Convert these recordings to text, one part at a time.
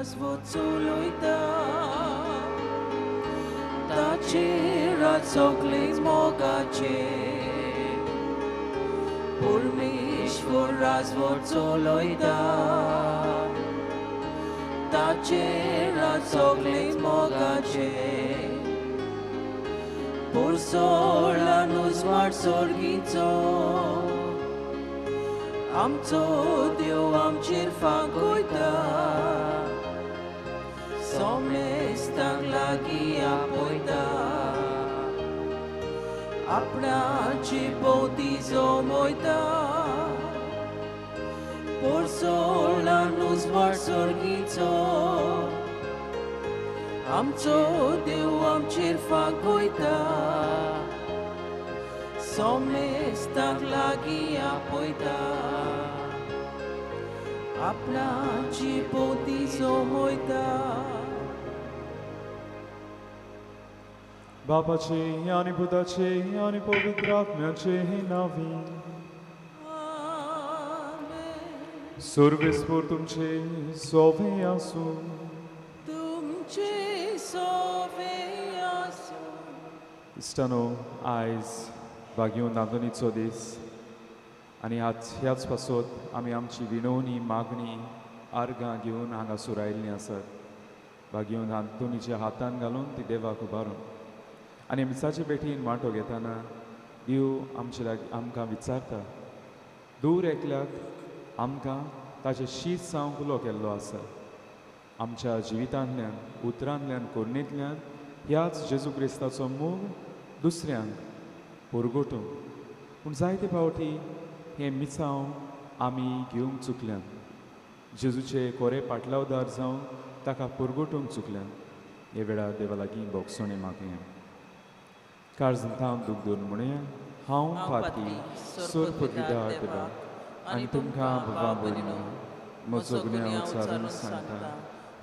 राजवट चलयता ताचें राज सगळें मोगाचें परमेश्वर राजवट चलयता ताचें राज सगळें मोगाचें पोरसोळान उजवाड सोर्गीचो आमचो देव आमचेर फांकयता सोमेस्तांक लागीं आपयता आपणाची भोंवती जमयता पोरसोळान उजवाड सोर्गीचो आमचो देव आमचेर फांकयता सोमेस्तांक लागीं आपयता आपणाची भोंवती जमयता. बापाचे आनी पुताचे आनी पवित्र आत्म्याचे नांवी. सर्वेस्पर तुमचे सोवे आसूं. तुमचे सोवे आसूं. इश्टानो, आयज भाग्योन आंतोनीचो दीस आनी आज ह्याच पासत आमी आमची विनवणी मागणी आर्गां घेवन हांगासर आयिल्लीं आसात. भाग्योन आंतोनीच्या हातान घालून ती देवाक उबारून आनी मिसाचे भेटीन वांटो घेतना देव आमचे लागीं आमकां विचारता, दूर एकल्याक आमकां ताचें शीत जावंक उलो केल्लो आसा. आमच्या जिवितांतल्यान, उतरांतल्यान, कोरणेंतल्यान ह्याच जेजू क्रिस्ताचो मोग दुसऱ्यांक परगटूंक. पूण जायते फावटी हें मिसांव आमी घेवंक चुकल्यान, जेजूचे कोरे पाटलावदार जावन ताका परगटूंक चुकल्यान. हे वेळार देवा लागीं भोगसणें मागया. काळजांत दूख दवरून म्हणया, हांव पाती सोर पदवीदार देवा आनी तुमकां बाबा भयणीनो म्हजो गुन्यांव उच्चारून सांगता,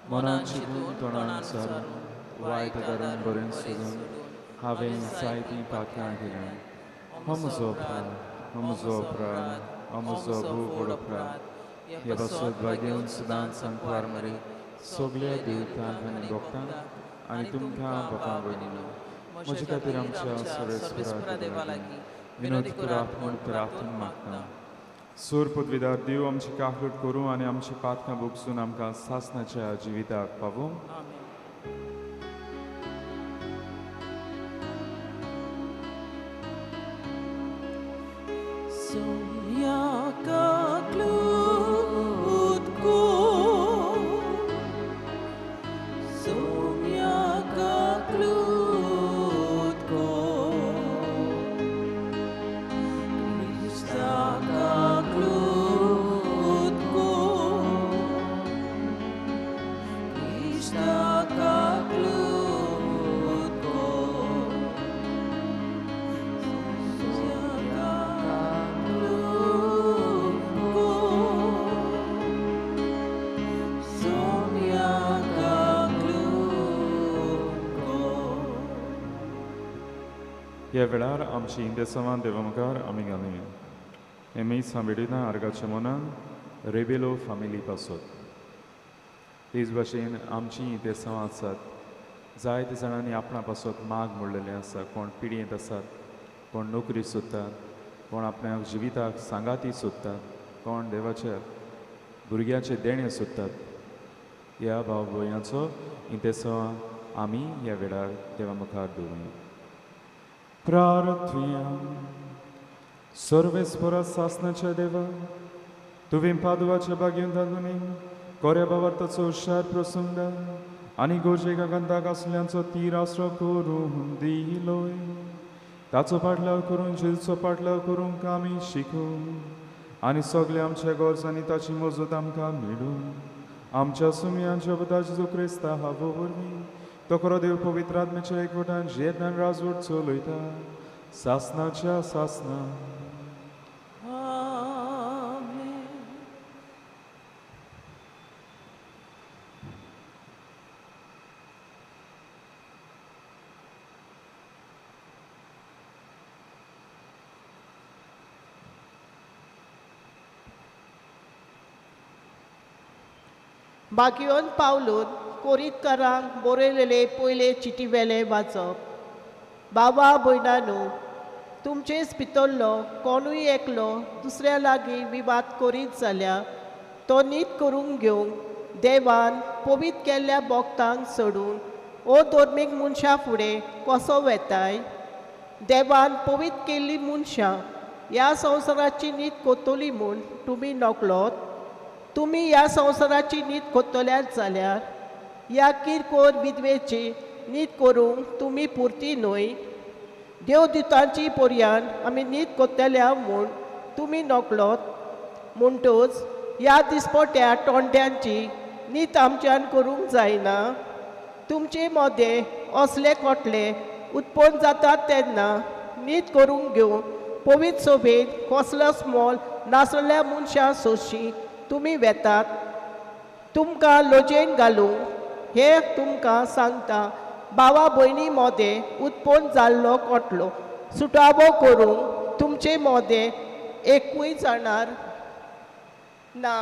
मनान चिंतून तोंडान उच्चारून वायट आदारान बरें सोदून हांवें जायतीं पातकां केल्यां. हो म्हजो अपराध, हो म्हजो अपराध, हो म्हजो भोव व्हड अपराध. हे पासत भाग्योन सदांच सांकवार मरे सगल्या देवतांक आनी भक्तांक आनी तुमकां बाबा भयणीनो म्हजे खातीर आमच्या सर्वेस्परा देवा लागीं विनोद करात म्हूण प्रार्थना मागता. सूर पदवीदार देव आमची काकलूट करूं आनी आमची पातकां भोगसून आमकां सासणाच्या जिविताक पावूं. ह्या वेळार आमची इंदेसांवान देवा मुखार आमी घालुया. हे मीस हांवें आर्गाच्या मनान रेबेलो फामिली पासत. तेच भाशेन आमची इंदेसांवां आसात. जायते जाणांनी आपणा पासत माग म्हणलेलें आसा. कोण पिडयेंत आसात, कोण नोकरी सोदतात, कोण आपल्या जिविताक सांगाती सोदतात, कोण देवाच्या भुरग्याचें देणें सोदतात. ह्या भाव भयणाचो इंतेसांवां आमी ह्या वेळार देवा मुखार दवरुया. प्रार्थुया. सर्वेस्परा सासणाच्या देवा, तुवें पादवाच्या बागेन तांदुनी कोऱ्या बाबार्थाचो हुशार प्रसंग आनी गोरजेक गंधाक आसल्यांचो तीर आसरो करून दिलोय. ताचो पाटलाव करून जेजूचो पाटलाव करूंक आमी शिकूं आनी सगळे आमच्या गरजांनी ताची मजत आमकां मेळूं. आमच्या सुमयांच्या जेजू क्रिस्ता हावो वरवीं तो खरो देव पवित्र आत्म्याच्या एकवटान जियेतान राजवट चलयता सासनाच्या सासना. बागियोन पावलून कोरीतकारांक बरयलेले पयले चिटी वेले वाचप. बाबा भयणानो, तुमचेच भितरलो कोणूय एकलो दुसऱ्या लागीं विवाद करीत जाल्यार तो नीत करूंक घेवंक देवान पवित्र केल्ल्या भक्तांक सोडून ओ धर्मीक मनशां फुडें कसो वेताय? देवान पवित्र केल्ली मनशां ह्या संवसाराची नीत कोत्तली म्हूण तुमी नकळत? तुमी ह्या संवसाराची नीत कोत्तल्यात जाल्यार ह्या किरकोळ विधवेची नीत करूंक तुमी पुरती न्हय? देवदुतांची पर्यान आमी नीत कोत्तल्या म्हूण तुमी नकळत? म्हणटच ह्या दिसपट्या तोंड्यांची नीत आमच्यान करूंक जायना. तुमचे मदें असले कोटले उत्पन्न जातात तेन्ना नीत करूंक घेवन पवित्र सोबेत कसलोच मोल नासलेल्या मनशां सोशी तुमी वेतात. तुमकां लजेन घालूंक हें तुमकां सांगता. भावा भयणी मोदें उत्पन्न जाल्लो कोटलो सुटावो करूंक तुमचे मोदें एकूय जाणार ना.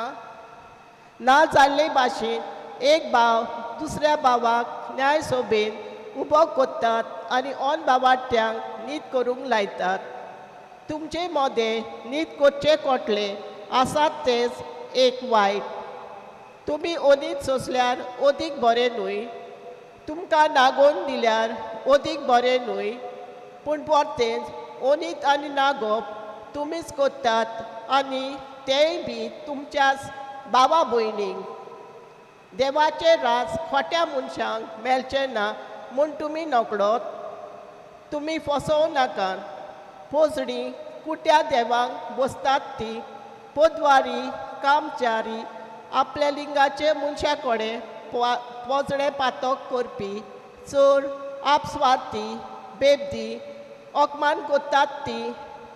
ना जाल्ले भाशेन एक भाव दुसऱ्या भावाक न्याय सोबेन उबो कोत्तात आनी ऑन भावाट्यांक नीत करूंक लायतात. तुमचे मोदें नीत कोच्चे कोटले आसात तेच एक वायट. तुमी ओदीत सोंसल्यार ओदीक बरें न्हय, तुमकां नागोवन दिल्यार ओदीक बरें न्हय. पूण परतेंच ओनीत आनी नागोवप तुमीच कोत्तात आनी तेंय बी तुमच्याच बाबा भयणींक. देवाचें राज खोट्या मनशांक मेळचें ना म्हूण तुमी नकळत? तुमी फसोवं नाकात. पोजडी कुट्या देवांक बसतात ती पोदवारी कामचारी आपल्या लिंगाचे मनशा कडेन पोजडे पातक करपी चोर आपस्वार्थी बेबदी अपमान करतात ती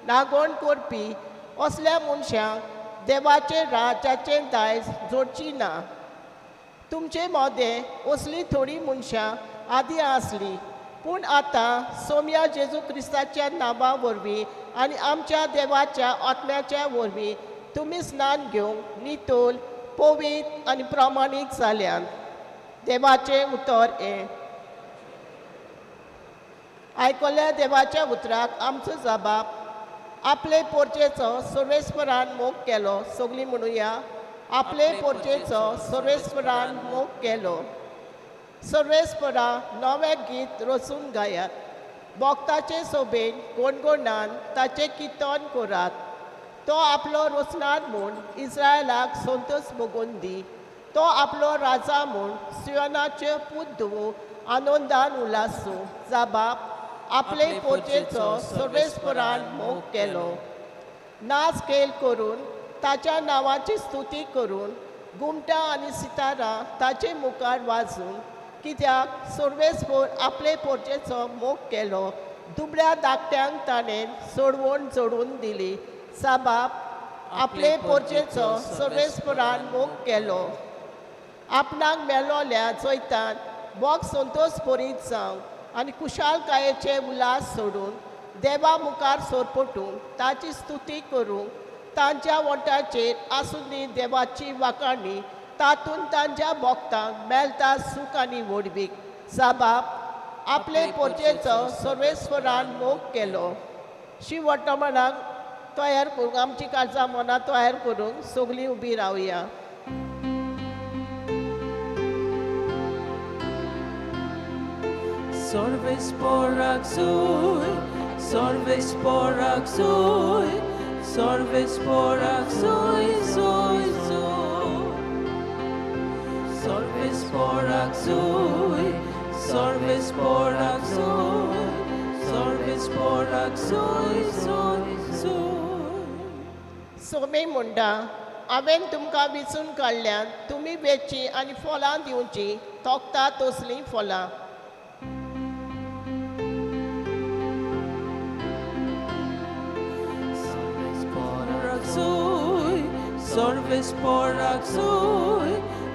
नागोण करपी असल्या मनशांक देवाचें राज्याचें दायज जोडची ना. तुमचे मोदें असली थोडीं मनशां आदीं आसलीं, पूण आतां सोम्या जेजू क्रिस्ताच्या नांवा वरवीं आनी आमच्या देवाच्या आत्म्याच्या वरवीं तुमी स्नान घेवंक नितळ पवित्र आनी प्रमाणीक जाल्यात. देवाचें उतर हें. आयकल्या देवाच्या उतराक आमचो जबाब. आपले पोरचेचो सर्वेस्परान मोग केलो. सगळीं म्हणुया, आपले पोरचेचो सर्वेस्परान मोग केलो. सर्वेस्परा नवें गीत रचून गायात. भक्ताचे सोबेन गणगणान ताचें किर्तन करात. तो आपलो रचणार म्हूण इस्रायलाक संतोष भोगून दी. तो आपलो राजा म्हूण सियोनाचे पूत धुवो आनंदान उल्हासूं. जाबाब आपले पोरचेचो सर्वेस्परान मोग केलो. नाच खेळ करून ताच्या नांवाची स्तुती करून गुमटां आनी सितारां ताचे मुखार वाजून, कित्याक सर्वेस्पर आपले पोरचेचो मोग केलो. दुबळ्या धाकट्यांक ताणें सोडवण जोडून दिली. साबाब आपले पोरचेचो सर्वेस्परान मोग केलो. आपणाक मेलोल्या जैतान बोग संतोष भरीत जावं आनी कुशालकायेचे उल्हास सोडून देवा मुखार सोरपटूंक ताची स्तुती करूंक तांच्या वोंटाचेर आसुनी देवाची वाखाणी, तातूंत तांच्या भक्तांक मेळटा सूख आनी व्हडवीक. साबाब आपले पोरचेचो सर्वेस्परान मोग केलो. शिवटमणाक तयार करूंक आमची काळजां मनां तयार करूंक सगळीं उबी रावया. सर्वेस्पराक जोय, सर्वेस्पराक जोय, सर्वेस्पराक जोय, जोय, जोय. सर्वेस्पराक जोय, सर्वेस्पराक जोय, सर्वेस्पराक जोय, जोय, जोय. सोमे म्हणटा, हांवें तुमकां विचून काडल्यात, तुमी वेची आनी फळां दिवची, तोखता तसलीं फळां. सर्वेस्पराक जोय,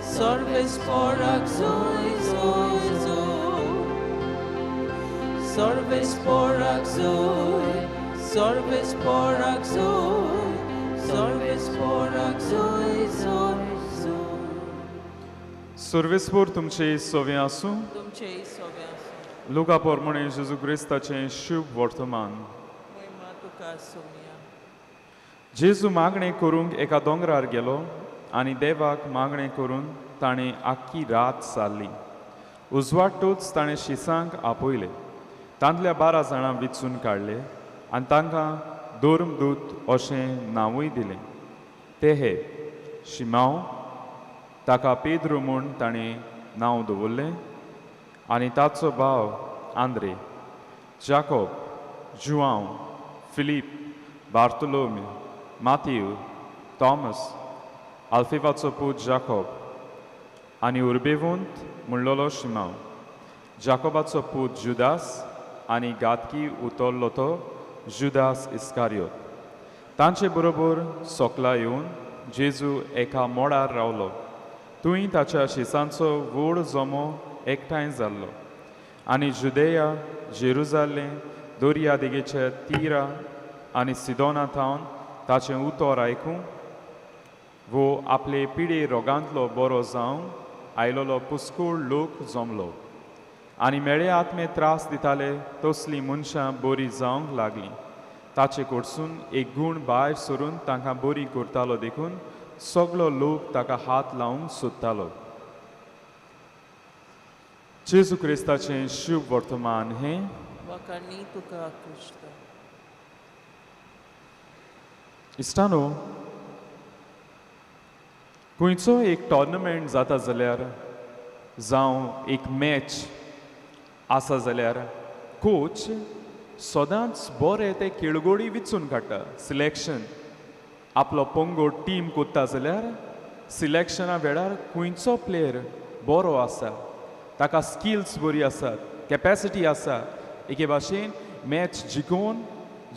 सर्वेस्पराक जोय, जोय, जोय. सर्वेस्पराक जोय, सर्वेस्पराक जोय, सर्वेस्पराक जोय, जोय, जोय. सर्वेस्पोर तुमचे सोवे आसूं. तुमचे सोवे आसूं. लुका पोरमणे जेजू क्रिस्ताचें शुभ वर्तमान. महिमा तुका सोम्या. जेजू मागणें करूंक एका दोंगरार गेलो आनी देवाक मागणें करून ताणें आख्खी रात सारली. उजवाडटूच ताणें शिसांक आपयले, तांतल्या 12 जाणां विचून काडले आनी तांकां धर्मदूत अशें नांवूय दिलें. ते हे शिमांव, ताका पेद्रू म्हूण ताणें नांव दवरलें, आनी ताचो भाव आंद्रे, जाकोब, जुआंव, फिलीप, बार्तोलोमी, मातेव, थॉमस, आल्फेवाचो पूत जाकोब, आनी उर्बेवंत म्हणलोलो शिमांव, जाकोबाचो पूत जुदास, आनी घातकी उतरलो तो जुदास इस्कारियोत. तांचे बरोबर सोकला येवन जेजू एका मोडार रावलो. थंय ताच्या शिसांचो व्हड जमो एकठांय जाल्लो आनी जुदेया, जेरुजालें, दर्या देगेच्या तिरा आनी सिदोना थावन ताचें उतर आयकूंक वो आपले पिडे रोगांतलो बरो जावंक आयलोलो पुस्कूळ लोक जमलो. आनी मेळे आत्मे त्रास दिताले तसलीं मनशां बरी जावंक लागलीं. ताचे कडसून एक गूण भायर सरून तांकां बरी करतालो, देखून सगलो लोक ताका हात लावंक सोदतालो. जेजू क्रिस्ताचें शुभ वर्तमान हें. वाखाणी तुका क्रिस्ता. इश्टानो, खंयचो एक टॉर्नमेंट जाता जाल्यार, जावं एक मॅच आसा जाल्यार, कोच सदांच बरे ते खेळगडी विचून काडटा. सिलेक्शन, आपलो पंगड टीम कोत्ता जाल्यार सिलेक्शना वेळार खंयचो प्लेयर बरो आसा, ताका स्किल्स बरी आसात, कॅपेसिटी आसा, एके भाशेन मॅच जिखोवन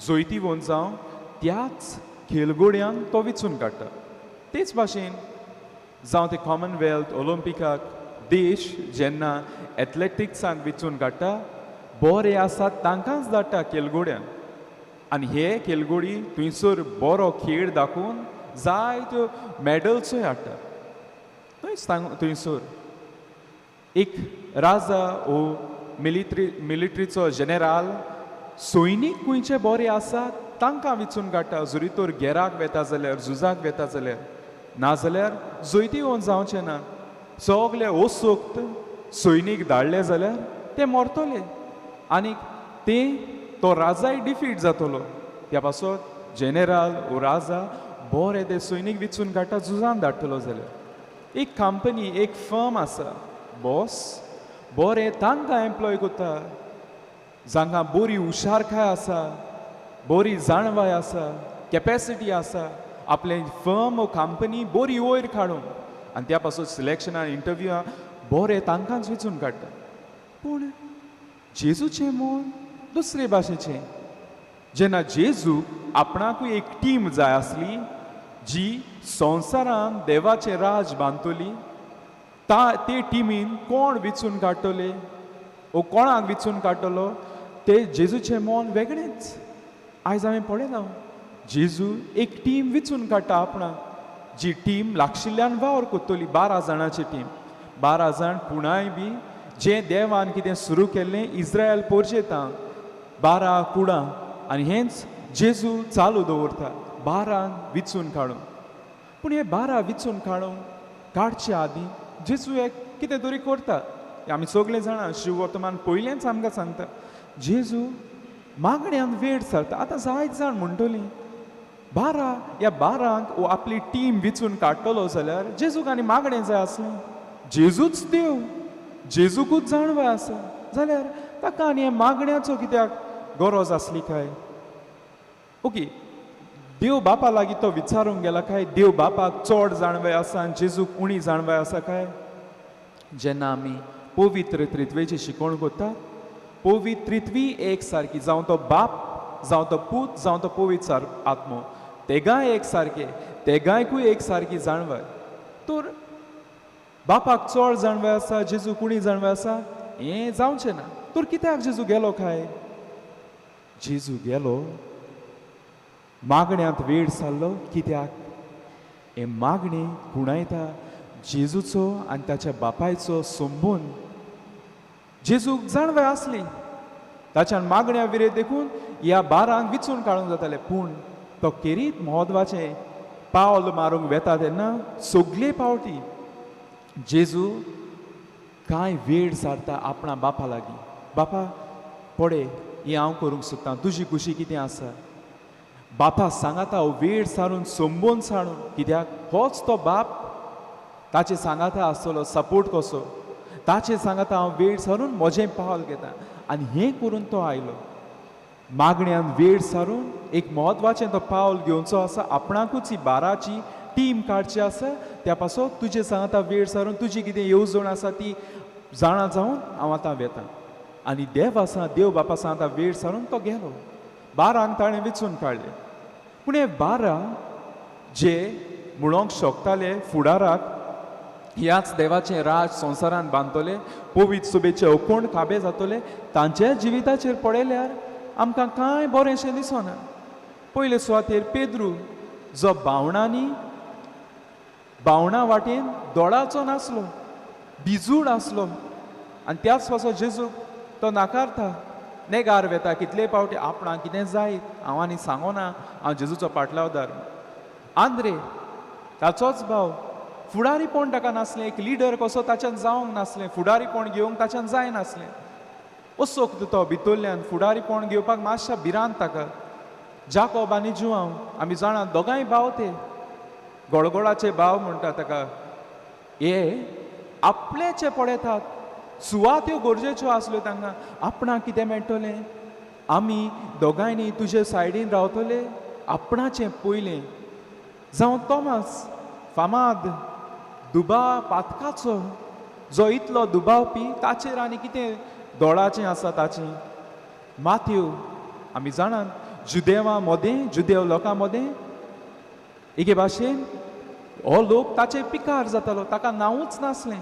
जैतिवंत जावं त्याच खेळगड्यांक तो विचून काडटा. तेच भाशेन जावं ते कॉमनवेल्थ, ऑलिंपिकाक देश जेन्ना एथलेटिक्साक विचून काडटा, बरे आसात तांकांच धाडटा खेळगड्यांक. आनी हे खेळगडी थंयसर बरो खेळ दाखोवन जायत्यो मॅडल्सूय हाडटा. थंयच थंयसर एक राजा ओ मिलिट्रीचो जेनेराल सैनीक खंयचे बरे आसात तांकां विचून काडटा. जरी तर गेराक वेता जाल्यार, झुजाक वेता जाल्यार, नाजाल्यार जैतिवंत जावचें ना. सगळे असक्त सैनीक धाडले जाल्यार ते मरतले आनी ते तो राजाय डिफीट जातलो. त्या पासत जेनेराल ओ राजा बरे ते सैनीक विचून काडटा, झुजान धाडटलो जाल्यार. एक कंपनी, एक फर्म आसा, बॉस बरे तांकां एम्प्लॉय करता, जांकां बरी हुशारकाय आसा, बरी जाणवाय आसा, कॅपेसिटी आसा, आपलें फर्म ओ कंपनी बरी वयर काडूंक. आनी त्या पासून सिलेक्शनान, इंटरव्यूआ बरे तांकांच विचून काडटा. पूण जेजूचें मन दुसरे भाशेचें. जेन्ना जेजू आपणाकूय एक टीम जाय आसली जी संवसारान देवाचें राज बांदतली, ते टिमीन कोण विचून काडटले ओ कोणाक विचून काडटलो ते जेजूचें मन वेगळेंच. आयज हांवें पळयलां, जेजू एक टीम विचून काडटा आपणाक, जी टीम लागशिल्ल्यान वावर करतली. 12 जाणांची टीम, 12 जाण पुणाय बी जें देवान कितें सुरू केल्लें इस्रायल पोरजेतां 12 कुडां, आनी हेंच जेजू चालू दवरता 12 विचून काडून. पूण हे 12 विचून काडून काडचे आदीं जेजू एक कितें तरी करता. आमी सगळे जाणां, शिववर्तमान पयलेंच आमकां सांगता, जेजू मागण्यान वेळ सरता. आतां जायत जाण म्हणटलीं 12 ह्या 12 वो आपली टीम विचून काडटलो जाल्यार जेजूक आनी मागणें जाय आसलें. जेजूच देव, जेजूकूच जाणवाय आसा जाल्यार ताका आनी हे मागण्याचो कित्याक गरज आसली काय? ओके, देव बापा लागीं तो विचारूंक गेला काय देव बापाक चड जाणवाय आसा आनी जेजूक उणी जाणवाय आसा काय? जेन्ना आमी पवित्र त्रित्वेची शिकवण करता, पवित्र त्रित्वी एक सारकी, जावं तो बाप, जावं तो पूत, जावं तो पवित्र आत्मो, तेगांय एक सारके, तेगांयकूय एक सारकी जाणवाय. तर बापाक चड जाणवाय आसा, जेजू उणी जाणवाय आसा हें जावचें ना. तर कित्याक जेजू गेलो काय? जेजू गेलो मागण्यांत वेळ सारलो. कित्याक? हें मागणें खुणायता जेजूचो आनी ताच्या बापायचो संबंद जेजूक जाणवाय आसली, ताच्यान मागण्या विरेत देखून ह्या बारांक विचून काडूंक जातालें. पूण तो केरीत म्हत्वाचें पावल मारूंक वेता तेन्ना सगळे पावटी जेजू कांय वेळ सारता आपणा बापा लागीं. बापा पळय हें हांव करूंक सोदतां, तुजी खुशी कितें आसा? बापा सांगाता वेळ सारून संबंद सारून, कित्याक होच तो बाप ताचे सांगाता आसतलो सपोर्ट कसो, ताचे सांगाता हांव वेळ सारून म्हजें पावल घेता. आनी हें करून तो आयलो मागण्यान वेळ सारून एक म्हत्वाचें तो पावल घेवचो आसा, आपणाकूच ही बाराची टीम काडची आसा, त्या पासत तुजे सांगाता वेळ सारून तुजी कितें येवजण आसा ती जाणा जावन हांव आतां वेता. आनी देव आसा, देव बापा सांगाता वेळ सारून तो गेलो. बारांक ताणें विचून काडले. पूण हे 12 जे म्हणोंक शकताले फुडाराक ह्याच देवाचें राज संवसारान बांदतले, पवित्र सुबेचे अकोण काबे जातले, तांच्या जिविताचेर पळयल्यार आमकां कांय बरेंशें दिसना. पयले सुवातेर पेद्रू जो बावणांनी बावणा वाटेन दोळाचो नासलो, बिजूड आसलो, आनी त्याच पासत जेजूक तो नाकारता, नेगार वेता कितले पावटी आपणाक कितें जायत हांव आनी सांगोना, हांव जेजूचो पाटलावदार. आंद्रे ताचोच भाव, फुडारीपण ताका नासलें, एक लिडर कसो ताच्यान जावंक नासलें, फुडारीपण घेवंक ताच्यान जायनासलें. असोक्त तो भितरल्यान फुडारीपण घेवपाक मातशा भिरांत ताका. जाकोब आनी जुआंव आमी जाणा दोगांय भाव, ते गोळगोळाचे भाव म्हणटा ताका, हे आपल्याचे पळयतात, सुवात्यो गरजेच्यो आसल्यो तांकां, आपणाक कितें मेळटलें, आमी दोगांयनी तुजे सायडीन रावतले, आपणाचें पयलें. जावं तोमास फामाद दुबा पातकाचो जो इतलो दुबावपी, ताचेर आनी कितें दोळाचें आसा ताचें. माथ्यो आमी जाणात जुदेवा मदें, जुदेव लोकां मदें एके भाशेन हो लोक ताचेर पिकार जातालो, ताका नांवूच नासलें,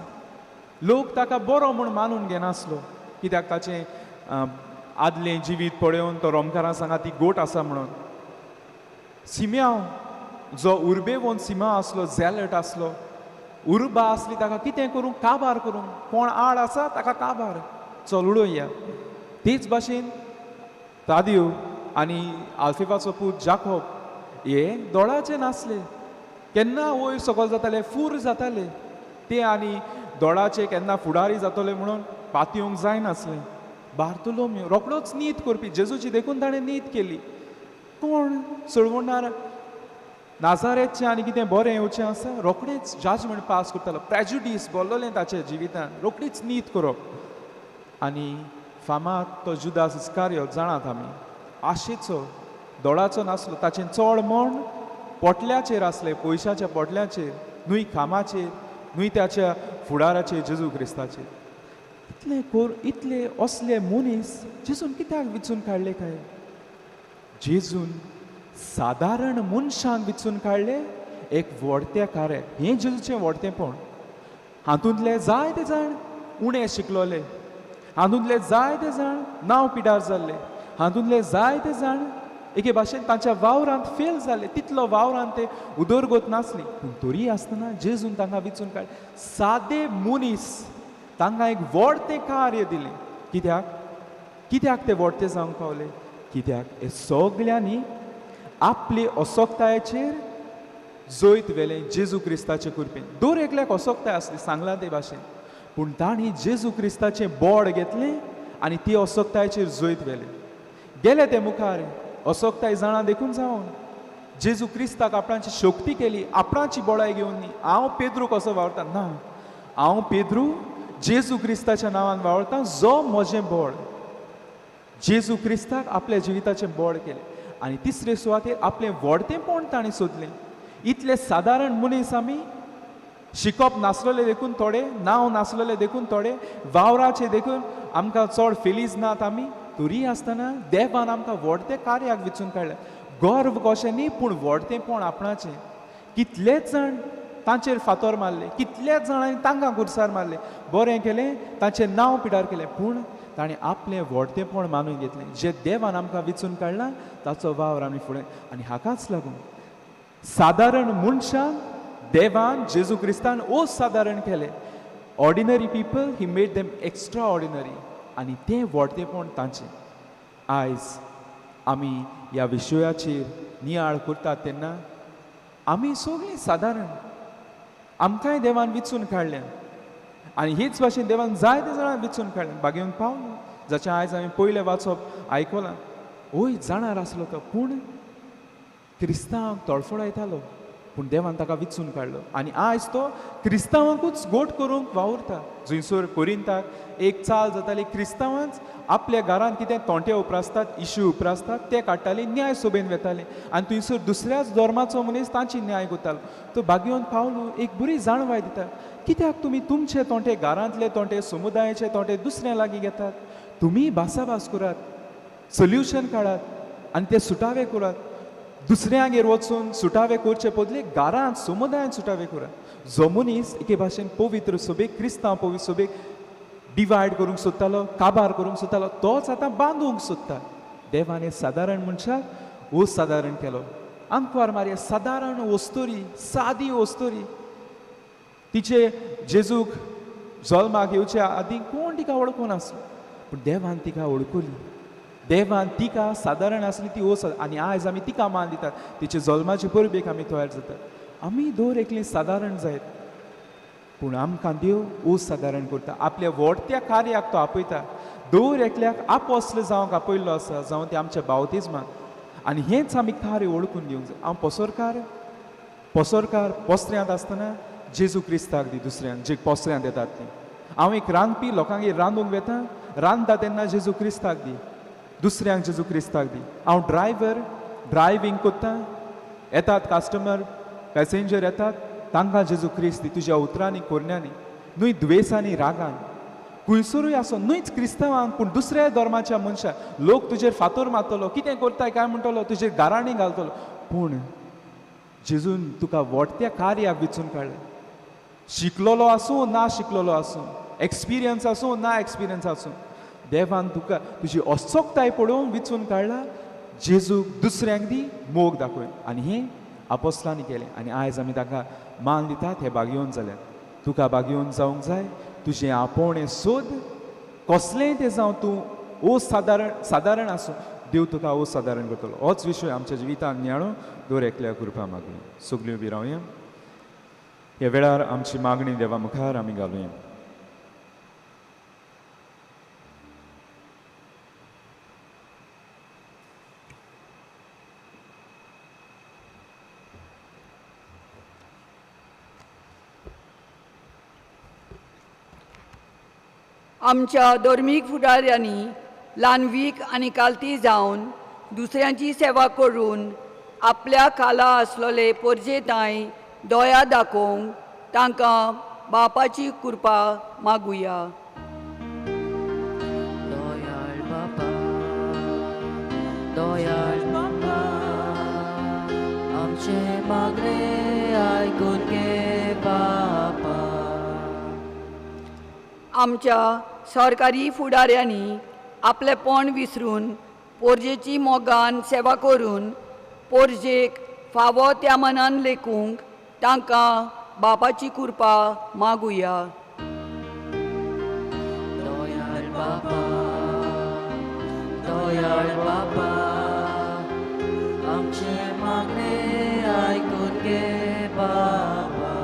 लोक ताका बरो म्हूण मानून घेनासलो, कित्याक ताचें आदलें जिवीत पळोवन तो रोमकारां सांगा ती गोट आसा म्हणून. सिम्यांव जो उर्बेवन सिमा आसलो, झेलट आसलो, उर्बा आसली ताका कितें करूंक, काबार करूंक, कोण आड आसा ताका काबार, चल उडोवया. तेच भाशेन तादियो आनी आल्फेवाचो पूत जाकोब हे दोळाचे नासले, केन्ना वयर सकयल जाताले, फूर जाताले ते, आनी दोळाचे केन्ना फुडारी जातले म्हणून पातयेवंक जायनासलें. बार्तोलोम्यो रोकडोच नीत करपी, जेजूची देखून ताणें नीत केली. कोण चळवणार नाजारेतचें आनी कितें बरें येवचें आसा, रोखडेच जजमेंट पास करतालो, प्रेजुडीस बोल्लोलें ताच्या जिवितान, रोखडीच नीत करप. आनी फामाद तो जुदास इस्कारियोत जाणात आमी, आशेचो दोळाचो नासलो, ताचें चड म्हण पोटल्याचेर आसलें, पयशाच्या पोटल्याचेर न्हय, कामाचेर न्हय, ताच्या फुडाराचेर, जेजू क्रिस्ताचेर. इतले कोर इतले असले मनीस जेजून कित्याक विचून काडले काय? जेजून सादारण मनशांक विचून काडले एक व्हडत्या कार्याक. हें जेजूचें व्हडतेंपण. हातूंतले जायते जाण उणें शिकलोले, हातूंतले जायते जाण नांव पिडार जाल्ले, हातूंतले जायते जाण एके भाशेन तांच्या वावरांत फेल जाले, तितलो वावरांत ते उदरगत नासली. पूण तरी आसतना जेजून तांकां विचून काडले, सादे मनीस तांकां एक व्हडतें कार्य दिलें. कित्याक? कित्याक ते व्हडते जावंक पावले? कित्याक हे सगळ्यांनी आपले असक्तायेचेर जैत व्हेलें जेजू क्रिस्ताचे कृपेन. दर एकल्याक असक्ताय आसली, सांगलां ते भाशेन, पूण तांणी जेजू क्रिस्ताचें बोड घेतलें आनी ती असक्तायेचेर जैत व्हेलें. गेले ते मुखार असक्ताय जाणा देखून जावन जेजू क्रिस्ताक आपणाची शक्ती केली, आपणाची बळाय घेवन न्ही, हांव पेद्रू कसो वावरता ना, हांव पेद्रू जेजू क्रिस्ताच्या नांवान वावरता, जो म्हजें बळ. जेजू क्रिस्ताक आपल्या जिविताचें बळ केलें. आनी तिसरे सुवातेर आपलें व्हडतेंपण ताणें सोदलें. इतले सादारण मनीस आमी, शिकप नासलेले देखून थोडे, नांव नासलेले देखून थोडे, वावराचे देखून आमकां चड फिलीज नात आमी, तरी आसतना देवान आमकां व्हडते कार्याक विचून काडलें. गर्व कशें न्ही, पूण व्हडतेंपण आपणाचें. कितलेच जाण तांचेर फातोर मारले, कितलेच जाणांनी तांकां कुर्सार मारले, बरें केलें, तांचें नांव पिडार केलें, पूण ताणें आपलें व्हडतेंपण मानून घेतलें. जें देवान आमकां विचून काडलां ताचो वावर आमी फुडें. आनी हाकाच लागून सादारण मनशान देवान जेजू क्रिस्तान असादारण केलें. Ordinary people he made them extraordinary. आनी तें व्हडतेपण तांचें. आयज आमी ह्या विशयाचेर नियाळ करतात तेन्ना आमी सगळीं सादारण, आमकांय देवान विचून काडल्या आनी हेच भाशेन देवान जायते जाणां विचून काडल्या. बागेवन पावलो जाचें आयज आमी पयलें वाचप आयकलां, वय जाणार आसलो तो, पूण क्रिस्तांवांक तळफळायतालो, पूण देवान ताका विचून काडलो आनी आयज तो क्रिस्तांवांकूच गोट करूंक वावुरता. जंयसर कोरिंताक एक चाल जाताली, क्रिस्तांवांच आपल्या घरांत कितें तोंटे उप्रासतात, इश्यू उप्रासतात, ते काडटाले, न्याय सोबेन वेताले आनी थंयसर दुसऱ्याच धर्माचो मनीस तांची न्याय करतालो. तो बागेवन पावलो एक बरी जाणवाय दिता, कित्याक तुमी तुमचे तोंटे, घरांतले तोंटे, समुदायाचे तोंटे दुसऱ्या लागीं घेतात? तुमी भासाभास करात, सोल्युशन काडात आनी ते सुटावे करात. दुसऱ्यांगेर वचून सुटावे करचे बदले घरांत समुदायांत सुटावे करात. जो मनीस एके भाशेन पवित्र सोबेक, क्रिस्तांव पवित्र सोबेक डिवायड करूंक सोदतालो, काबार करूंक सोदतालो, तोच आतां बांदूंक सोदता. देवान हे सादारण मनशाक असादारण केलो. आंकवार मारया सादारण वस्तोरी, सादी वस्तोरी, तिचे जेजूक जल्माक येवचे आदीं कोण तिका वळखून आसलो, पूण देवान तिका वळखली. देवान तिका सादारण आसली ती ओस आनी आयज आमी तिका मान दितात. तिचे जल्माचे परबेक आमी तयार जातात. आमी दर एकली सादारण जायत, पूण आमकां देव असादारण करता. आपल्या व्हडत्या कार्याक तो आपयता. दर एकल्याक आपोसले जावंक आपयल्लो आसा, जावं ते आमच्या बावतिज्माक. आनी हेंच आमी कार्य वळखून घेवंक जाय. हांव पोसोरकार, पोसोरकार पोसऱ्यांत आसतना जेजू क्रिस्ताक दी दुसऱ्यांक जे पोसऱ्यांत येतात ती. हांव एक रांदपी, लोकांगेर रांदूंक वेता, रांदता तेन्ना जेजू क्रिस्ताक दी, दुसऱ्यांक जेजू क्रिस्ताक दी. हांव ड्रायव्हर, ड्रायव्हींग करता, येतात कस्टमर, पॅसेंजर येतात, तांकां जेजू क्रिस्त दी. तुज्या उतरांनी, कोरण्यांनी न्हय, द्वेसांनी, रागान, खुंयसरूय आसो, न्हयच क्रिस्तांवांक पूण दुसऱ्या धर्माच्या मनशाक. लोक तुजेर फातोर मारतलो, कितें करताय काय म्हणटलो, तुजेर गाराणी घालतलो, पूण जेजून तुका व्हडत्या कार्याक विचून काडलें. शिकलोलो आसूं ना शिकलोलो आसूं, एक्सपिरियन्स आसूं ना एक्सपिरियन्स आसूं, देवान तुका तुजी असोक्ताय पळोवन विचून काडला. जेजूक दुसऱ्यांक दी, मोग दाखय. आनी हें आपोस्लांनी केलें आनी आयज आमी ताका मान दितात. हे बागयोवन जाल्यात. तुका बागयोवन जावंक जाय. तुजें आपोवणें सोद, कसलेंय तें जावं, तूं असादारण सादारण आसूं, देव तुका असादारण करतलो. होच विशय आमच्या जिवितांत नियाळून दर एकल्या कृपा मागूया. सगळीं उबी रावया. ह्या वेळार आमची मागणी देवा मुखार आमी घालुया. आमच्या धर्मीक फुडाऱ्यांनी ल्हानवीक आनी कालती जावन दुसऱ्यांची सेवा करून आपल्या खाला आसलोले पोरजेतांय दया दाखोवंक तांकां बापाची कृपा मागुया. दयाळ बापा, दयाळ बापा, आमचे मागणे आयकून घे बापा. आमच्या सरकारी फुडाऱ्यांनी आपलेपण विसरून पोरजेची मोगान सेवा करून पोरजेक फावो त्या मनान लेखूंक तांकां बापाची कृपा मागुया. दयाळ बापा, दयाळ बापा, आमचे मागणे आयकून घे बाबा.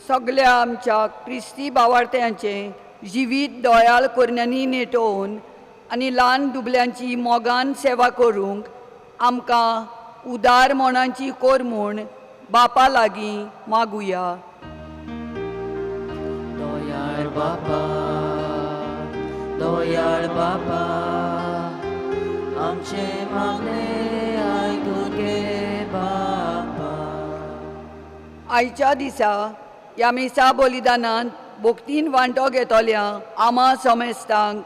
सगळ्या आमच्या क्रिस्ती बावार्थ्यांचें जिवीत दयाळ करण्यांनी नेटोवन आनी ल्हान दुबल्यांची मोगान सेवा करूंक आमकां उदार मनाची कोर म्हूण बापा लागीं मागुया. दयाळ बापा, दयाळ बापा, आमचे मागणे आयकून घे बापा. आयच्या दिसा ह्या मिसा बलिदानांत भक्तीन वांटो घेतल्या आमा समेस्तांक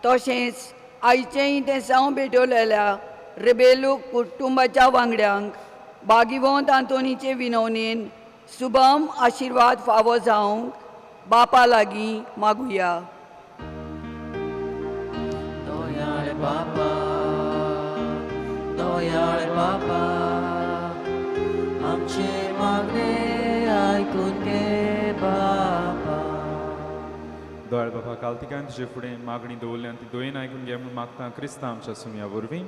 तशेंच आयचेंय तें साव भेटवलेल्या रेबेलू कुटुंबाच्या वांगड्यांक बागिवंत आंतोनीचे विनवणेन शुभम आशिर्वाद फावो जावंक बापा लागीं मागुया. दयाळ बापा, दयाळ बापा, आमचे दोयाळ बापा कालतिकान तुजे फुडें मागणी दवरल्या ती दोयेन आयकून घे म्हूण मागता क्रिस्तांव आमच्या सुमया वरवीं.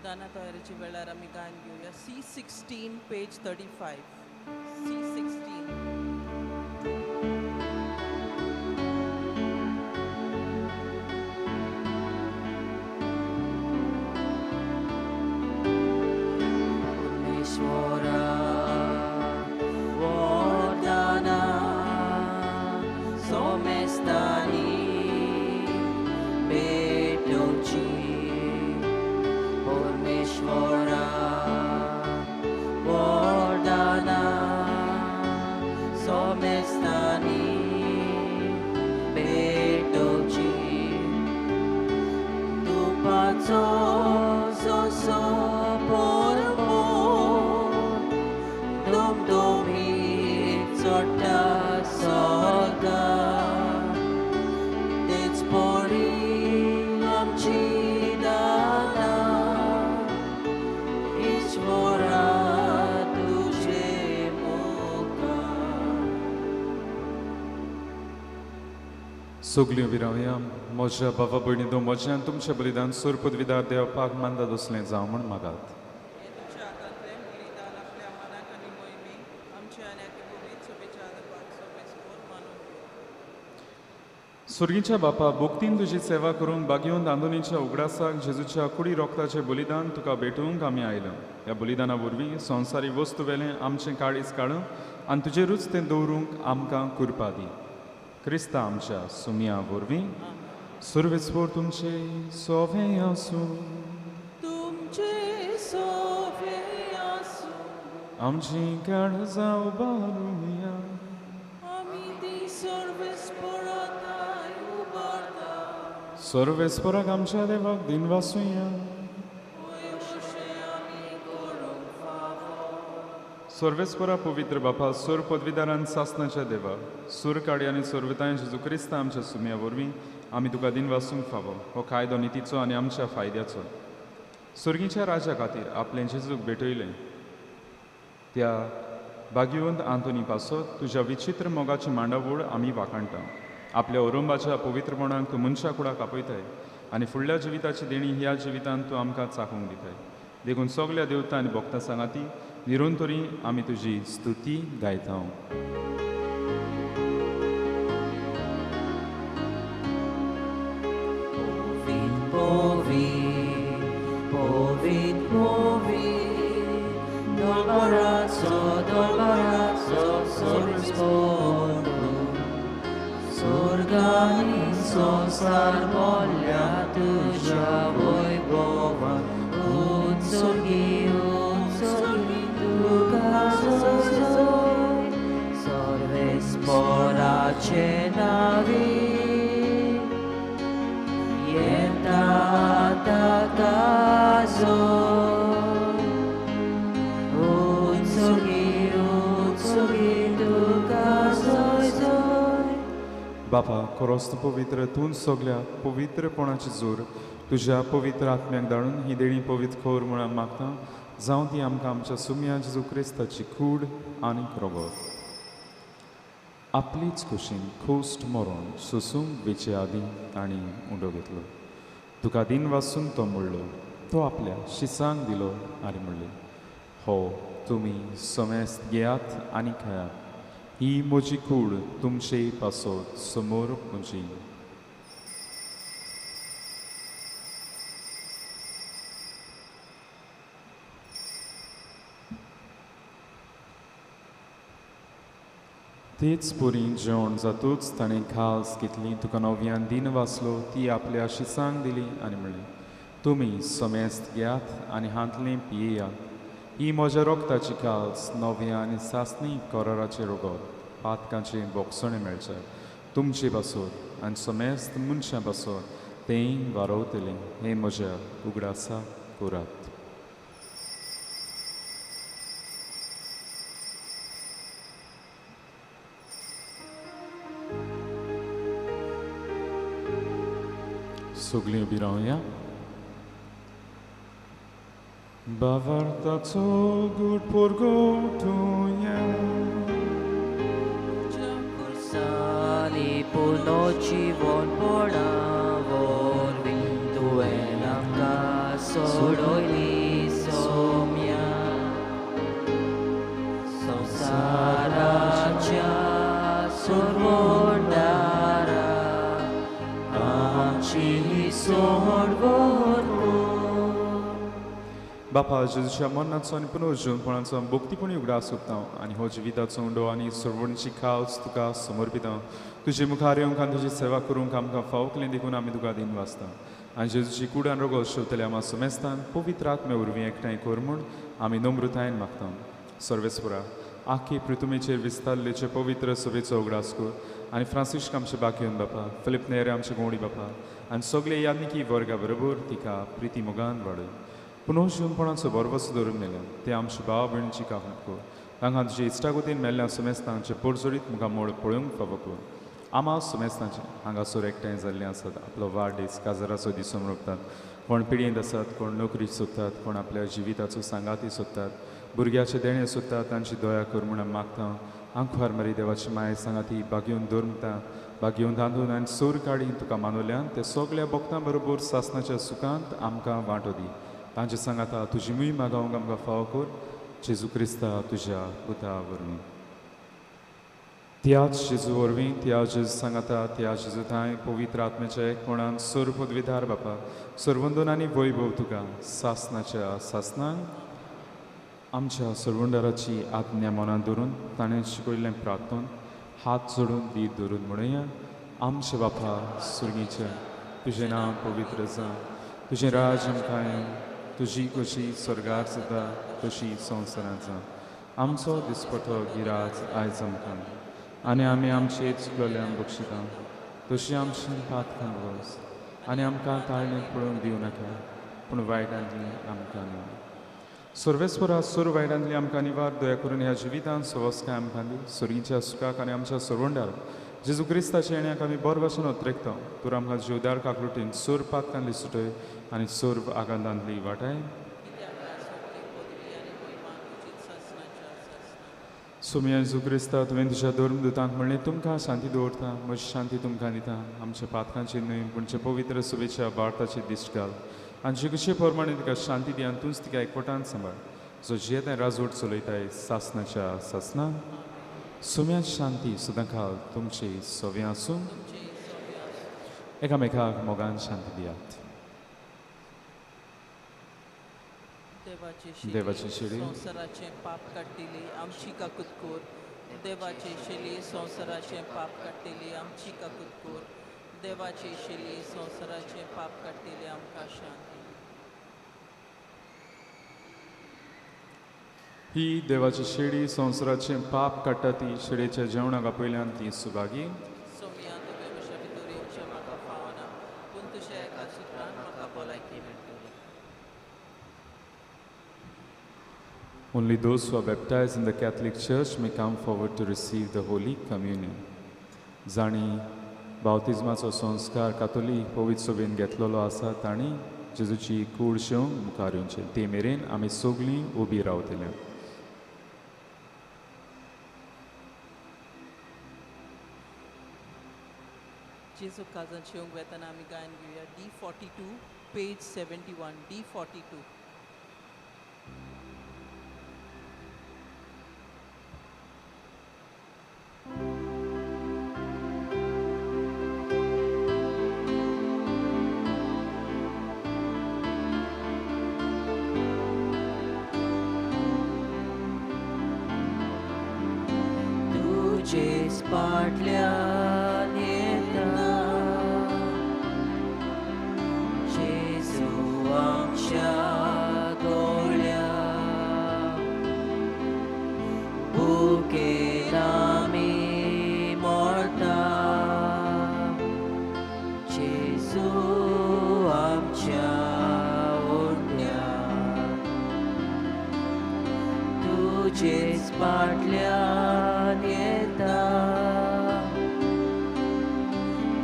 दाना तयारीच्या वेळार आमी गायन घेवया C16 page 35 C16. परमेश्वरा वरदाना सोमेस्तानी भेटोवची परमेश्वरा वरदाना सोमेस्तानी भेटोवची तुपाचो सोसो परमो दुमदुमी चडटा सदा तेच परी आमची दाना ईश्वरा तुजे मुखार. सगल्यो विरावया म्हज्या बाबा भयणी दो म्हज्यान तुमचें बलिदान सोर पदवीदार देवपाक मानता दोसलें जावं म्हूण मागात. हे तुमच्या हातांतलें बलिदान आपल्या मनाक आनी मोहिमेक आमच्या आनी आती सोबेच्या आदरपाक सोबेस्पोर मानून घेवं. सुर्गीच्या बापा भोक्तीन तुजी सेवा करूंक बागेवन आंदोनीच्या उगडासाक जेजूच्या कुडी रोखताचें बलिदान तुका भेटोवंक आमी आयला. ह्या बलिदाना वरवीं संवसारी वस्तू वेलें आमचें काळीज काडूंक आनी तुजेरूच तें दवरूंक आमकां कुरपा दी. क्रिस्ता आमच्या सुमया वरवीं. सुर्वेस्पोर तुमचे सोवे आसूं. तुमचे सोवे आसूं. आमची काळजां उबारुया. आमी ती सर्वेस्पोराताय उबारता. सर्वेस्पोराक आमच्या देवाक दिनवासुया. वय अशें आमी करूंक फावो. सर्वेस्पोरा पवित्र बापा सोर पदवीदारान सासनाच्या देवा सूर काडी आनी सोर्वताय जेजू क्रिस्ता आमच्या सुमया वरवीं आमी तुका दिनवासूंक फावो. हो कायदो नितीचो आनी आमच्या फायद्याचो. सुर्गीच्या राजा खातीर आपलें जेजूक भेटयलें त्या बागेवंत आंतोनी पासत तुज्या विचित्र मोगाची मांडावळ आमी वाखाणटा. आपल्या ओरंबाच्या पवित्रपणाक तूं मनशा कुडाक आपयताय आनी फुडल्या जिविताची देणी ह्या जिवितांत तूं आमकां चाखूंक दिताय. देखून सगल्या देवता आनी भक्तां सांगाती निरंतरी आमी तुजी स्तुती गायता. Povit, povit, dolgorazzo, dolgorazzo, sorrispondo. Sorgani sonsar voglia tuja voi bova, un sorghi tu caso sorve spora cenavi. Caso utsorgi tu caso. बापा खरोच तूं पवित्र तूं सगल्या पवित्रपणाची जोर तुज्या पवित्र आत्म्याक धाडून ही देणी पवित्र खबर म्हूण आमी मागता. जावं ती आमकां आमच्या सुमया जेजू क्रिस्ताची कूड आनी रोगत. आपलीच कुशीन खोस्ट मरोन सोसूंक वेचे आदीं तांणी उंडो घेतलो. तुका दिन वासून तो म्हणलो. तो आपल्या शिसांक दिलो आनी म्हणलें, हो तुमी समेस्त घेयात आनी खायात. ही म्हजी कूड तुमचे पासत समोर म्हजी. तेच पुरी जेवण जातूच ताणें खास घेतली. तुका नव्यान दिन वाचलो. ती आपल्या शिसांक दिली आनी म्हणलें, तुमी समेस्त घेयात आनी हांतलें पियेयात. ही म्हज्या रोगताची काल्स नव्या आनी सासणी कराराचें रोगत पातकांचें बोगसणें मेळचें तुमचे पासत आनी समेस्त मनशां पासत तें वारवतलें. हें म्हज्या उगडासा करात. सगळीं उबी रावया. भावार्थाचो गूट पुरगोटुया. जिवनपणा वरवीं तुवें आमकां सोडयली सोम्या. संवसाराच्या सोडवणारा आमची सोडवण. बापा जेजूच्या मरणाचो आनी पुनर्जीवनपणाचो भक्तीपणी उगडास सोदता आनी हो जिविताचो उंडो आनी सर्वणची खावस तुका समर्पिता. तुजे मुखार येवंक आनी तुजी सेवा करूंक आमकां फावकलें देखून आमी तुका दिन वाचता आनी जेजूची कुडान रोगो शेवतले आमा सुमेस्तान पवित्र आत्मे वरवीं एकठांय कर म्हूण आमी नम्रतायेन मागता. सर्वेस्परा आखी पृथुमेचेर विस्तारलेचे पवित्र सभेचो उगडास कर आनी फ्रांसिस्क आमचे बाकीवन बापा, फिलीप नेरे आमचे गोंडी बापा आनी सगळे यादनिकी वर्गा बरोबर तिका प्रिती मोगान वाडय. पुनर्जीवनपणाचो भरवसो धरून मेल्या ते आमचे भाव भयणीची काकूट कर. तांकां तुजे इश्टागतीन मेल्ल्या सुमेस्तांचे पोरजोडीत मुखार मोड पळोवंक फावो कर. आमा सुमेस्तांचे हांगासर एकठांय जाल्ले आसात आपलो वाडदीस काजाराचो दीस समर्पतात. कोण पिडयेंत आसात, कोण नोकरी सोदतात, कोण आपल्या जिविताचो सांगाती सोदतात, भुरग्याचें देणें सोदतात, तांची दया कर म्हूण आमी मागता. आंकवार मारी देवाची माय सांगाती बागेवन दवरता, बागेवन दांदून आनी सोर काडीन तुका मानवल्यान ते सगळ्या भक्तां बरोबर सासनाच्या सुखांत आमकां वांटो दी. तांचे सांगाता तुजी मूय मागोवंक आमकां फावो कर जेजू क्रिस्ता तुज्या पुता वरवीं. त्याच जेजू वरवीं, त्या जेजू सांगाता, त्या जेजू थांय पवित्र आत्म्याच्या एकपणान सोर पदवीधार बापा सर्वंदन आनी वैभव तुका सासनाच्या सासनान. आमच्या सर्वंडाराची आज्ञा मनांत धरून ताणें शिकयल्लें प्रार्थन हात जोडून दीत धरून म्हणुया. आमचे बापा सुर्गीचे, तुजें नांव पवित्र जावं, तुजें राज आमकां येवं, तुजी कशी स्वर्गार जाता तशी संवसारांत जावं. आमचो दिसपटो गिराज आयज आमकां आनी आमी आमचे चुकलेल्यांक बक्षिता तशी आमची पातकां भोगस आनी आमकां ताळणेक पळोवंक दिवं नाका पूण वायटांतली आमकां न्हय. सर्वेस्परा सोर वायटांतली आमकां निवार दया करून ह्या जिवितांत सवस्काय आमकां दी. सुर्गीच्या सुखाक आनी आमच्या सर्वंडार जेजू क्रिस्ताच्या येण्याक आमी बरो भाशेन अत्रेकता. तूं आमकां जिवदार काकलुटीन सोर पातकांतली सुटय आनी सोर आगांतांतली वाटाय. सोम्या जेजू क्रिस्ता, तुवें तुज्या धर्मदूतांक म्हणलें तुमकां शांती दवरता, म्हजी शांती तुमकां दिता. आमच्या पातकांची न्हय पूण पवित्र सुबेच्या भारताची दिश्ट घाल आनी जे कशे प्रमाणे तिका शांती दी आनी तूंच तिका एकवटान सांबाळ जो जियेता राजवट चलयताय सासनाच्या सासना. सोम्या शांती सदां खाल तुमची सव्या आसूं. एकामेकाक मोगान शांती दियात. देवाची शेळी संवसाराचें पाप काडटली आमची काकूत कर. देवाची शेळी संवसाराचें पाप काडटली आमची काकूत कर. देवाची शेळी संवसाराचें पाप काडटली आमकां शांती. ही देवाची शेळी संवसाराचें पाप काडटा ती शेळयेच्या जेवणाक आपयल्यान ती सुभागी. सोम्या तुवें म्हज्या भितर येवचें म्हाका फावना पूण तुज्या एका सुत्रान म्हाका भलायकी मेळटली. Only those who are baptized in the Catholic Church may come forward to receive the Holy Communion. जाणी बाप्तिज्माचो संस्कार कातोलीक पवित्र सभेन घेतलेलो आसा तांणी जेजूची कूड शेवंक मुखार येवचें. ते मेरेन आमी सगळीं उबी रावतले. जेजू काजान शेवंक वेतना आमी गायन घेवया. D42 page 71 D42. तुजेच पाटल्यान येता जेजू आमच्या दोळ्या भुकेन आमी मरता जेजू आमच्या ओट्या तुजेच पाटल्यान येता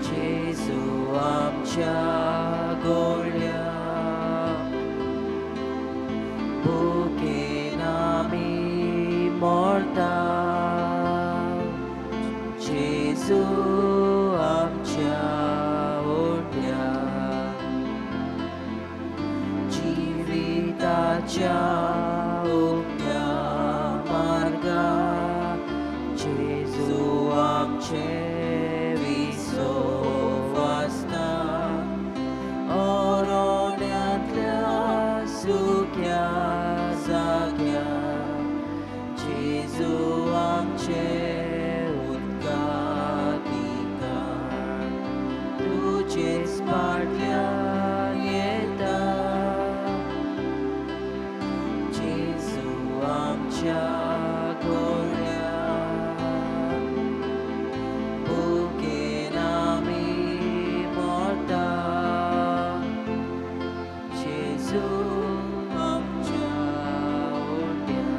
जेजू आमच्या गोळ्या भुकेन आमी मरता जेजू आमच्या आमचे विसव आसता ओरोड्यांतल्या सुक्या जाग्या जेजू आमचे उदकातिका तुजेच फाटल्यान येता जेजू आमच्या गोळ्या भुकेन आमी मरता जेजू आमच्या ओट्या.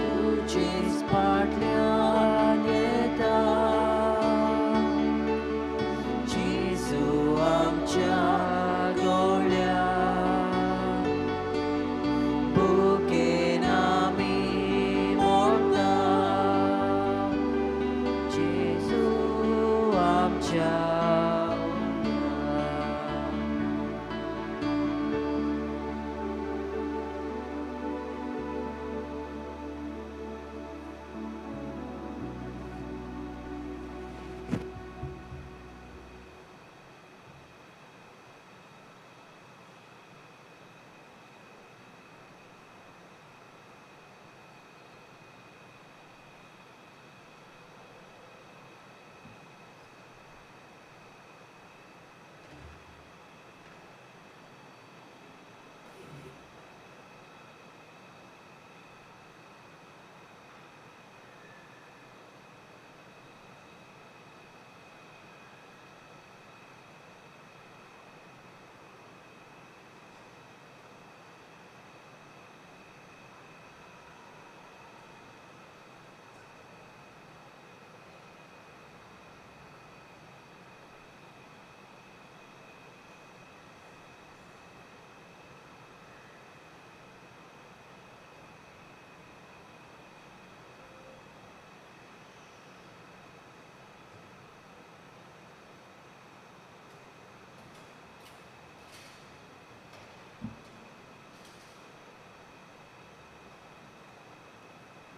तुजेच फाटल्यान येता जेजू आमच्या गोळ्या भुकेन आमी मरता जेजू आमच्या ओट्या.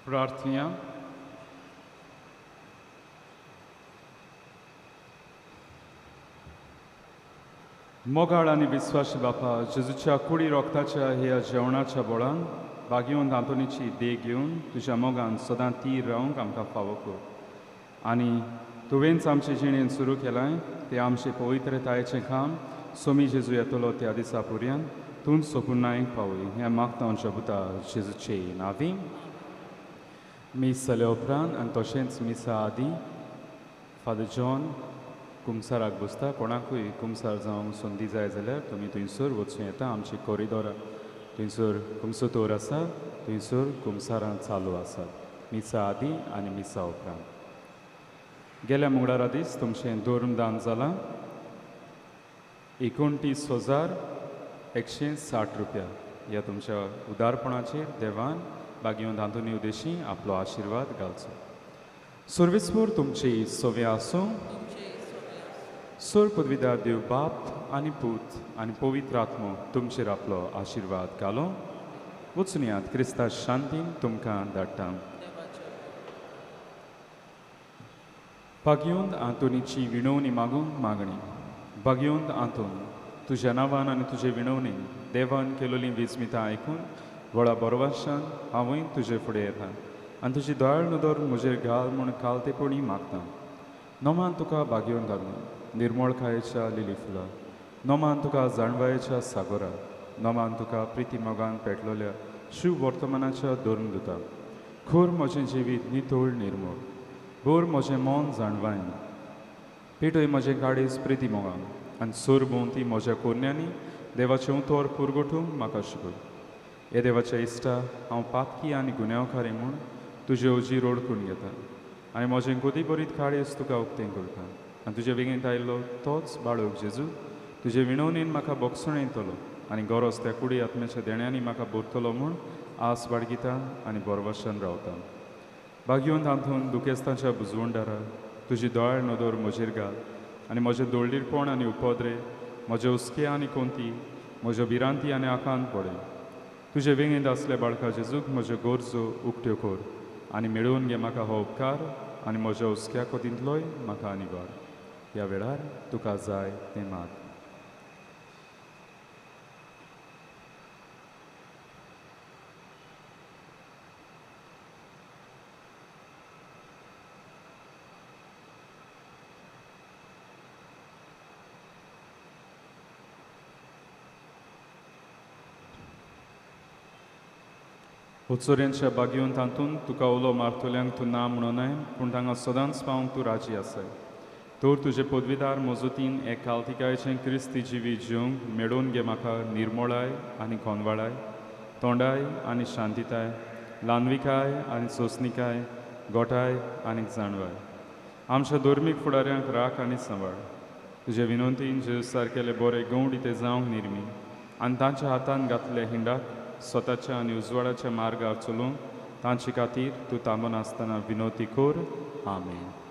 प्रार्थना. मोगाळ आनी विस्वासी बापा, जेजूच्या कुडी रोगताच्या ह्या जेवणाच्या बोळान बागेवन आंतोनीची देख घेवन तुज्या मोगान सदां तीर रावंक आमकां फावो कर आनी तुवेंच आमचे जिणेन सुरू केलां तें आमचें पवित्रतायेचें काम सोमी जेजू येतलो त्या दिसा पुर्यान तूं सोपुनायक पावय हें मागता आमच्या पुता जेजूचे नांवी. मीस जाल्या उपरांत आनी तशेंच मिसा आदीं फादर जॉन कुमसाराक बसता. कोणाकूय कुमसार जावंक संदी जाय जाल्यार तुमी थंयसर वचूं येता. आमची कॉरिडोर थंयसर कुमसोतोर आसा, थंयसर कुमसारां चालू आसात मिसा आदीं आनी मिसा उपरांत. गेल्या मंगळारा दीस तुमचें धर्मदान जालां 29,160 रुपया. ह्या तुमच्या उदारपणाचेर देवान बागेवन आंतोनी उदेशी आपलो आशिर्वाद घालचो. सर्वेस्पर तुमची सवे आसूं. सोर पदवीदार देव बाप आनी पूत आनी पवित्र आत्मो तुमचेर आपलो आशिर्वाद घालो. वचुनयात क्रिस्ता शांतीन तुमकां धाडटा. बागेवन आंतोनीची विणवणी मागूंक मागणी. बागेवन आंतोन, तुज्या नांवान आनी तुजे विणवणीन देवान केलोलीं विस्मितां आयकून व्हडा बरवाशान हांवूय तुजे फुडें येता आनी तुजी दयाळ नदर म्हजेर घाल म्हूण कालतेपणी मागता. नोमान तुका बागेवन घालूं निर्मळकायेच्या लिली फुलां, नोमान तुका जाणवायेच्या सागोरा, नोमान तुका प्रिती मोगान पेटलोल्या शिव वर्तमानाच्या धर्मदुता. खूर म्हजें जिवीत नितळ निर्मळ, भोर म्हजें मन जाणवायन, पेटय म्हजें काळीज प्रिती मोगान आनी सोर भोंवती म्हज्या कोरण्यांनी देवाचें उतर पुरगोटूंक म्हाका शिकय. हे देवाच्या इश्टा, हांव पातकी आनी गुन्यांवकारी म्हूण तुजे उजीर ओळखून घेता आनी म्हजें गोदी बरीत काळीज तुका उक्तें करता आनी तुजे वेगेंत आयिल्लो तोच बाळक जेजू तुजे विणवणेन म्हाका बोगसण येतलो आनी गरज त्या कुडी आत्म्याच्या देण्यांनी म्हाका भरतलो म्हूण आस बाळगिता आनी बरवशान रावता. बागेवन तातूंत दुखेस्तांच्या बुजवंडारा, तुजी दोळ नदर म्हजेर घाल आनी म्हजें दोळडीरपण आनी उपद्रे, म्हजे हुस्के आनी कोंती, म्हज्यो भिरांती आनी आकांत पडय. तुजे वेंगेंत आसल्या बाळका जेजूक म्हज्यो गरजो उक्त्यो कर आनी मेळोवन घे म्हाका हो उपकार आनी म्हज्या हुस्क्या कोतींतलोय म्हाका निवार. ह्या वेळार तुका जाय तें माग. उत्सोऱ्यांच्या बागेवन तातूंत तुका उलो मारतल्यांक तूं ना म्हणूनय, पूण तांकां सदांच पावंक तूं राजी आसाय. तर तुजे पदवीदार मजतीन एक कालतिकायचें क्रिस्ती जिवीत जिवंक मेळोवन घे म्हाका निर्मोळाय आनी कोनवाळाय, तोंडाय आनी शांतिताय, ल्हानविकाय आनी सोंसणिकाय, गोठाय आनी जाणवाय. आमच्या धर्मीक फुडाऱ्यांक राख आनी सांबाळ. तुजे विनंतीन जेजू सारकेले बरे गवंडी ते जावंक निर्मी आनी तांच्या हातान घातले हिंडाक स्वताच्या आनी उजवाडाच्या मार्गार चलूंक तांचे खातीर तूं थांबनासतना विनोती कर. आमेन.